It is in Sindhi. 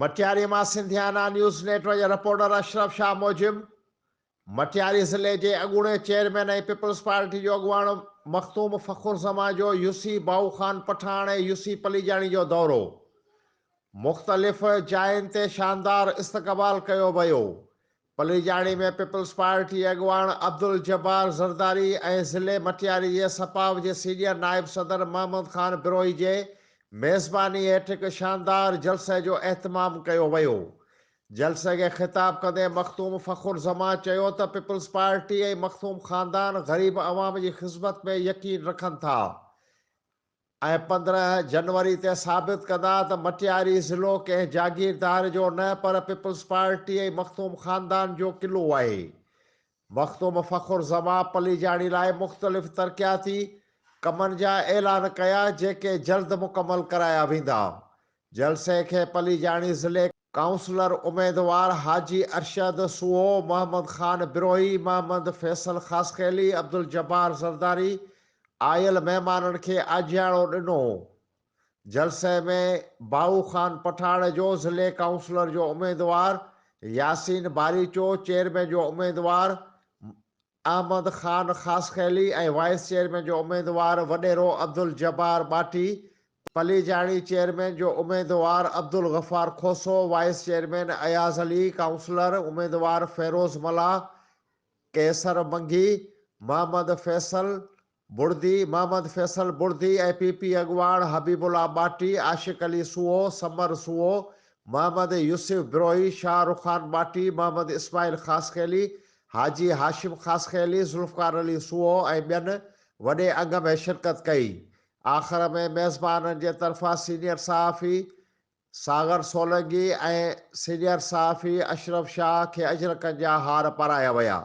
مٽياري مان سنڌيانا نيوز نيٽ ورڪ جي رپورٽر اشرف شاهه موجب مٽياري ضلعي جي اڳوڻي چيئرمين ۽ پيپلز پارٽي جو اڳواڻ مخدوم فخر زمان جو يوسي باهو خان پٺاڻ ۽ يوسي پليجاڻي جو دورو، مختلف جاين تي شاندار استقبال ڪيو ويو. پليجاڻي ۾ پيپلز پارٽي اڳواڻ عبدالجبار زرداري ۽ ضلعي مٽياري جي سپاف جي سينيئر نائب صدر محمد خان بروهي جي ميزباني هيٺ هڪ شاندار جلسي جو اهتمام ڪيو ويو. جلسي کي خطاب ڪندي مخدوم فخر زمان چيو ته پيپلز پارٽي ۽ مخدوم خاندان غريب عوام جي خذمت ۾ يقين رکن ٿا ۽ 15 جنوري تي ثابت ڪندا ته مٽياري ضلعو ڪنهن جاگيردار جو نه پر پيپلز پارٽي ۽ مخدوم خاندان جو قلعو آهي. مخدوم فخر زمان پليجاڻي لاء مختلف ترقياتي ڪمن جا اعلان ڪيا جيڪي جلد مڪمل ڪرايا ويندا. جلسي کي پليجاڻي ضلعي ڪائونسلر اميدوار حاجي ارشد سوهو، محمد خان بروهي، محمد فيصل خاصخيلي، عبدالجبار زرداري آيل مهمانن کي آجياڻو ڏنو. جلسي ۾ باهو خان پٺاڻ جو ضلعي ڪائونسلر جو اميدوار ياسين باريچو، چيئرمين جو اميدوار احمد خان خاصخيلي ۽ وائيس چيئرمين جو اميدوار وڏيرو عبدالجبار ٻاٽي، پليجاڻي چيئرمين جو اميدوار Abdul Ghaffar Khoso, vice chairman Ayaz Ali, councillor اميدوار فيروز ملاح، قيصر منگي، محمد فيصل بڙدي، محمد فيصل بڙدي ۽ پي پي اڳواڻ حبيب الله ٻاٽي، عاشق علي سوهو، ثمر سوهو، محمد يوسف بروهي، شاهه رخان ٻاٽي، محمد اسماعيل خاصخيلي، حاجي هاشم خاصخيلي، ذوالفقار علي سوهو ۽ ٻين وڏي انگ ۾ شرڪت ڪئي. آخر ۾ ميزبانن جي طرفان سينيئر صحافي ساغر سولنگي ۽ سينيئر صحافي اشرف شاهه کي اجرڪن جا هار پارايا ويا.